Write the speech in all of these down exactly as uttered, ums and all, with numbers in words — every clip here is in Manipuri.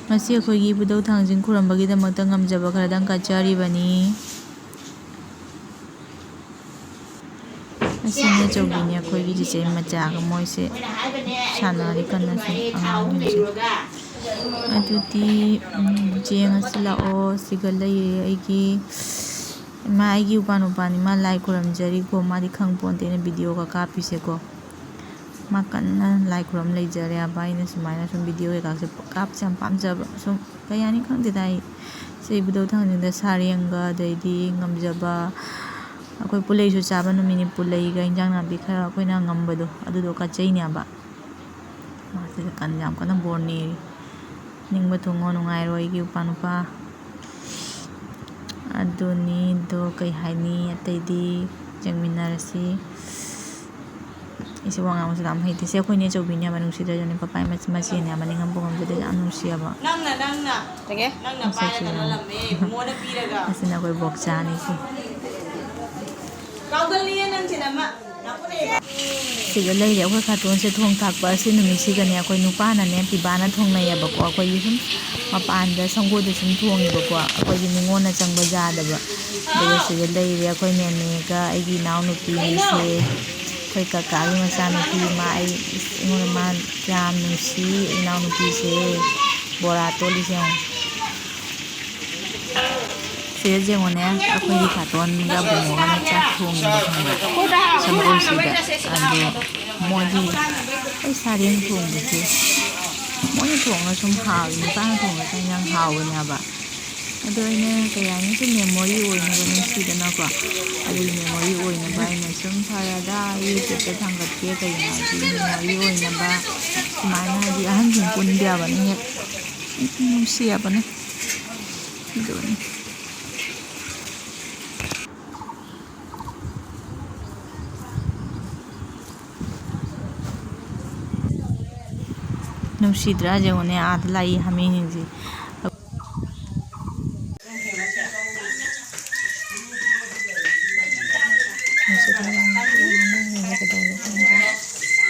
ꯉꯁꯤ ꯑꯩꯈꯣꯏꯒꯤ ꯏꯕꯨꯙꯧ ꯊꯥꯡꯖꯤꯡ ꯈꯨꯔꯨꯝꯕꯒꯤꯗꯃꯛꯇ ꯉꯝꯖꯕ ꯈꯔꯗꯪ ꯀꯠꯆꯔꯤꯕꯅꯤ꯫ ꯑꯁꯤꯅꯦ ꯑꯆꯧꯕꯤꯅꯦ ꯑꯩꯈꯣꯏꯒꯤ ꯆꯤꯆꯦ ꯃꯆꯥꯒ, ꯃꯣꯏꯁꯦ ꯁꯥꯟꯅꯔꯤ ꯀꯟꯅ ꯁꯨꯝ ꯑꯉꯥꯡꯁꯤꯡꯁꯦ꯫ ꯑꯗꯨꯗꯤ, ꯎꯝ, ꯆꯦ ꯉꯁꯤ ꯂꯥꯛꯑꯣ, ꯁꯤꯒ ꯂꯩꯔꯦ ꯑꯩꯒꯤ ꯏꯃꯥ, ꯑꯩꯒꯤ ꯏꯄ꯭ꯋꯥ ꯅꯨꯄꯥꯅꯤ, ꯃꯥ ꯂꯥꯏ ꯈꯨꯔꯨꯝꯖꯔꯤꯀꯣ, ꯃꯥꯗꯤ ꯈꯪ ꯄꯣꯟꯇꯦꯅ ꯚꯤꯗꯤꯑꯣꯒ ꯀꯥꯞꯄꯤꯁꯦꯀꯣ꯫ ꯃꯥ ꯀꯟꯅ ꯂꯥꯏ ꯈꯨꯔꯨꯝ ꯂꯩꯖꯔꯦ ꯍꯥꯏꯕ꯫ ꯑꯩꯅ ꯁꯨꯃꯥꯏꯅ ꯁꯨꯝ ꯚꯤꯗꯤꯑꯣ ꯀꯩꯀꯥꯁꯦ ꯀꯥꯞꯄꯁꯦ ꯌꯥꯝ ꯄꯥꯝꯖꯕ꯫ ꯁꯨꯝ ꯀꯩ ꯍꯥꯏꯅꯤ ꯈꯪꯗꯦꯗ ꯑꯩ꯫ ꯁꯤ ꯏꯕꯨꯙꯧ ꯊꯥꯡꯖꯤꯡꯗ ꯁꯥꯔꯦꯡꯒ, ꯑꯗꯩꯗꯤ ꯉꯝꯖꯕ, ꯑꯩꯈꯣꯏ ꯄꯨꯂꯩꯁꯨ ꯆꯥꯕ ꯅꯨꯃꯤꯠꯅꯤ, ꯄꯨꯂꯩꯒ ꯏꯟꯖꯥꯡ ꯅꯥꯄꯤ ꯈꯔ ꯑꯩꯈꯣꯏꯅ ꯉꯝꯕꯗꯣ ꯑꯗꯨꯗꯣ ꯀꯠꯆꯩꯅꯦꯕ꯫ ꯃꯥꯁꯤꯗ ꯀꯟ-, ꯌꯥꯝ ꯀꯟꯅ ꯕꯣꯔ ꯅꯤꯔꯤ꯫ ꯅꯤꯡꯕ ꯊꯨꯡꯉꯣ, ꯅꯨꯡꯉꯥꯏꯔꯣ ꯑꯩꯒꯤ ꯏꯄ꯭ꯋꯥ ꯅꯨꯄꯥ꯫ ꯑꯗꯨꯅꯤ, ꯑꯗꯣ ꯀꯩ ꯍꯥꯏꯅꯤ, ꯑꯇꯩꯗꯤ ꯌꯦꯡꯃꯤꯟꯅꯔꯁꯤ꯫ ꯑꯩꯁꯦ ꯋꯥ ꯉꯥꯡꯕꯁꯦ ꯌꯥꯝ ꯍꯩꯇꯦ꯫ ꯁꯤ ꯑꯩꯈꯣꯏꯅꯦ ꯑꯆꯧꯕꯤꯅꯦꯕ, ꯅꯨꯡꯁꯤꯗ꯭ꯔꯖꯅꯦ, ꯄꯄꯥꯏ ꯃꯆ-, ꯃꯆꯦꯅꯦꯕ, ꯃꯅꯤꯡ ꯍꯟꯕ ꯉꯝꯖꯗꯦ, ꯌꯥꯝ ꯅꯨꯡꯁꯤꯌꯦꯕ꯫ ꯅꯪꯅ, ꯅꯪꯅ, ꯅꯪꯅ ꯃꯁꯛꯁꯦ ꯄꯥꯏꯔꯒ ꯌꯥꯝ ꯂꯜꯂꯝꯃꯦ, ꯏꯕꯨꯡꯉꯣꯅ ꯄꯤꯔꯒ꯫ ꯑꯁꯤꯅ ꯑꯩꯈꯣꯏ ꯕꯣꯛꯆꯥꯅꯤ ꯁꯤ꯫ ꯀꯥꯎꯒꯜꯂꯤꯌꯦ ꯅꯪꯁꯤꯅ ꯑꯃ꯫ ꯁꯤꯗ ꯂꯩꯔꯦ ꯑꯩꯈꯣꯏ ꯈꯥꯇꯣꯟꯁꯦ꯫ ꯊꯣꯡ ꯊꯥꯛꯄ ꯑꯁꯤ ꯅꯨꯃꯤꯠꯁꯤꯒꯅꯦ ꯑꯩꯈꯣꯏ ꯅꯨꯄꯥꯅꯅꯦ ꯄꯤꯕꯥꯅ ꯊꯣꯡꯅꯩꯌꯦꯕꯀꯣ꯫ ꯑꯩꯈꯣꯏꯒꯤ ꯁꯨꯝ ꯃꯄꯥꯟꯗ ꯁꯪꯒꯣꯏꯗ ꯁꯨꯝ ꯊꯣꯡꯉꯦꯕꯀꯣ꯫ ꯑꯩꯈꯣꯏꯒꯤ ꯅꯤꯉꯣꯜꯅ ꯆꯪꯕ ꯌꯥꯗꯕ꯫ ꯑꯗꯨꯒ ꯁꯤꯗ ꯂꯩꯔꯦ ꯑꯩꯈꯣꯏ ꯅꯦꯅꯦꯒ ꯑꯩꯒꯤ ꯏꯅꯥꯎꯅꯨꯄꯤꯅꯤꯁꯦ꯫ ꯑꯩꯈꯣꯏ ꯀꯀꯥꯒꯤ ꯃꯆꯥꯅꯨꯄꯤ ꯑꯃ꯫ ꯑꯩ, ꯑꯩꯉꯣꯟꯗ ꯃꯥ ꯀꯌꯥꯝ ꯅꯨꯡꯁꯤ, ꯏꯅꯥꯎꯅꯨꯄꯤꯁꯦ꯫ ꯕꯣꯔꯥ ꯇꯣꯠꯂꯤꯁꯦ ꯌꯦꯡꯉꯣ꯫ ꯁꯤꯗ ꯌꯦꯡꯉꯨꯅꯦ, ꯑꯩꯈꯣꯏꯒꯤ ꯈꯥꯇꯣꯟꯒ ꯕꯨꯡꯉꯣꯒꯅ ꯆꯥꯛ ꯊꯣꯡꯉꯤꯕ ꯈꯪꯕ꯭ꯔꯥ? ꯁꯪꯒꯣꯏꯁꯤꯗ꯫ ꯑꯗꯣ ꯃꯣꯏꯗꯤ ꯑꯩ ꯁꯥꯔꯦꯡ ꯊꯣꯡꯕꯁꯦ ꯃꯣꯏꯅ ꯊꯣꯡꯉ ꯁꯨꯝ ꯍꯥꯎꯋꯤ, ꯅꯨꯄꯥꯅ ꯊꯣꯡꯉ ꯁꯨꯝ ꯌꯥꯝ ꯍꯥꯎꯕꯅꯦ ꯍꯥꯏꯕ꯫ ꯑꯗꯣ ꯑꯩꯅ ꯀꯩ ꯍꯥꯏꯅꯤ, ꯁꯨꯝ ꯃꯦꯃꯣꯔꯤ ꯑꯣꯏꯅꯕ ꯅꯨꯡꯁꯤꯗꯅꯀꯣ꯫ ꯑꯗꯨꯒꯤ ꯃꯦꯃꯣꯔꯤ ꯑꯣꯏꯅꯕ ꯑꯩꯅ ꯁꯨꯝ ꯐꯔꯦꯗ, ꯌꯨꯇ꯭ꯌꯨꯕꯇ ꯊꯥꯡꯒꯠꯀꯦ꯫ ꯀꯩꯒꯤꯅꯣ ꯍꯥꯏꯗꯤ ꯃꯦꯃꯣꯔꯤ ꯑꯣꯏꯅꯕ ꯁꯨꯃꯥꯏꯅ ꯍꯥꯏꯗꯤ ꯑꯍꯟꯁꯤꯡ ꯄꯨꯟꯕ ꯌꯥꯕꯅ ꯍꯦꯛ ꯅꯨꯡꯁꯤ ꯍꯥꯏꯕꯅꯤ꯫ ꯑꯗꯨꯅꯤ꯫ ꯅꯨꯡꯁꯤꯗ꯭ꯔꯥ? ꯌꯦꯡꯉꯨꯅꯦ, ꯑꯥꯗ ꯂꯥꯛꯏ ꯍꯥꯃꯦꯡꯁꯤꯡꯁꯦ꯫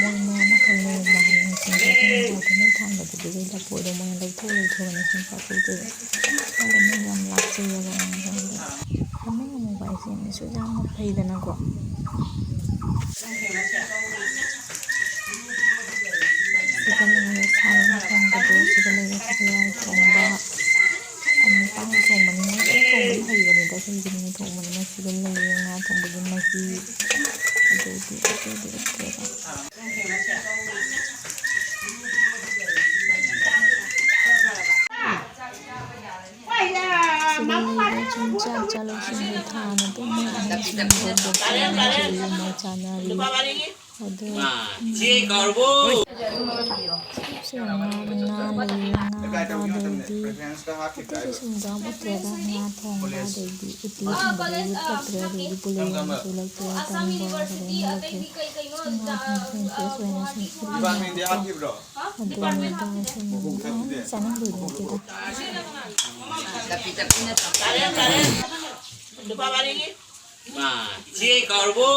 ꯃꯣꯏ ꯃꯣꯏ ꯃꯈꯜ ꯂꯩꯔꯝꯕ ꯍꯥꯃꯦꯡꯁꯤꯡꯁꯦ ꯑꯩꯈꯣꯏꯅ ꯊꯥꯡꯗ ꯑꯗꯨꯗꯒꯤ ꯂꯐꯣꯏꯗꯣ ꯃꯣꯏꯅ ꯂꯧꯊꯣꯛ ꯂꯧꯊꯣꯛꯑꯒꯅꯦ ꯁꯨꯝ ꯆꯥꯊꯣꯛꯇꯣꯏꯕ꯫ ꯃꯥꯗꯤ ꯃꯣꯏ ꯌꯥꯝ ꯂꯥꯞꯆꯩꯌꯦꯕ ꯑꯉꯥꯡꯁꯤꯡꯗꯣ꯫ ꯍꯥꯃꯦꯡ ꯑꯃꯨꯕ ꯍꯥꯏꯁꯦ ꯌꯥꯝꯅꯁꯨ ꯌꯥꯝꯅ ꯐꯩꯗꯅꯀꯣ꯫ ꯁꯤꯗ ꯂꯩꯔꯦ ꯁꯥ ꯉꯥ ꯊꯣꯡꯕꯗꯣ, ꯁꯤꯗ ꯂꯩꯔꯦ ꯁꯒꯣꯜ ꯍꯋꯥꯏ ꯊꯣꯡꯕ꯫ ꯅꯨꯄꯥꯅ ꯊꯣꯡꯕꯅꯤꯅ ꯂꯣꯏ ꯊꯣꯡꯕꯗꯤ ꯍꯩꯕꯅꯤꯗ, ꯑꯩꯈꯣꯏ ꯏꯃꯨꯡ ꯊꯣꯡꯕꯅꯤꯅ꯫ ꯁꯤꯗ ꯂꯩꯔꯦ ꯉꯥ ꯊꯣꯡꯕꯒꯤ ꯃꯍꯤ, ꯑꯗꯩꯗꯤ ꯑꯇꯩꯗꯤ ꯎꯠꯇ꯭ꯔꯦꯗ꯫ ꯁꯤꯗ ꯂꯩꯕ ꯆꯤꯟꯖꯥꯛ ꯆꯥꯂꯣꯏꯁꯤꯡꯗꯣ ꯊꯥꯅꯕ ꯃꯣꯏ ꯑꯍꯟꯁꯤꯡꯗꯣ ꯕꯣꯇꯜ ꯑꯃ ꯄꯤꯔꯤ, ꯃꯣꯏ ꯆꯥꯅꯔꯤ꯫ ꯑꯗꯣ, ꯎꯝ, ꯁꯤꯗ ꯉꯥ, ꯉꯥ ꯂꯩꯌꯦ, ꯉꯥ ꯑꯗꯩꯗꯤ ꯑꯇꯩꯗꯤ ꯁꯨꯝ ꯌꯥꯝ ꯎꯠꯇ꯭ꯔꯦꯗ꯫ ꯉꯥ ꯊꯣꯡꯕ, ꯑꯗꯩꯗꯤ ꯎꯇꯤ ꯊꯣꯡꯕꯗꯤ ꯎꯠꯂꯛꯇ꯭ꯔꯦ, ꯑꯗꯩꯗꯤ ꯄꯨꯂꯩ ꯑꯃꯁꯨ ꯎꯠꯂꯛꯇ꯭ꯔꯦ, ꯑꯇꯥꯡꯕ ꯀꯩꯀꯩ ꯎꯠꯂꯛꯇ꯭ꯔꯦ꯫ ꯁꯨꯝ ꯉꯥ ꯊꯣꯡꯕ ꯐ꯭ꯔꯦꯁ ꯑꯣꯏꯅ ꯁꯨꯝ ꯎꯠꯂꯤꯅꯦꯕꯀꯣ꯫ ꯑꯗꯨꯅꯤꯗ ꯁꯨꯝ ꯌꯥꯝ ꯆꯥꯅꯤꯡꯕꯩ ꯅꯠꯇꯦꯗ꯫ ꯂꯨꯄꯥ ꯃꯔꯤꯒꯤ꯫ ꯃꯥ, ꯏꯆꯦ ꯀꯧꯔꯕꯣ?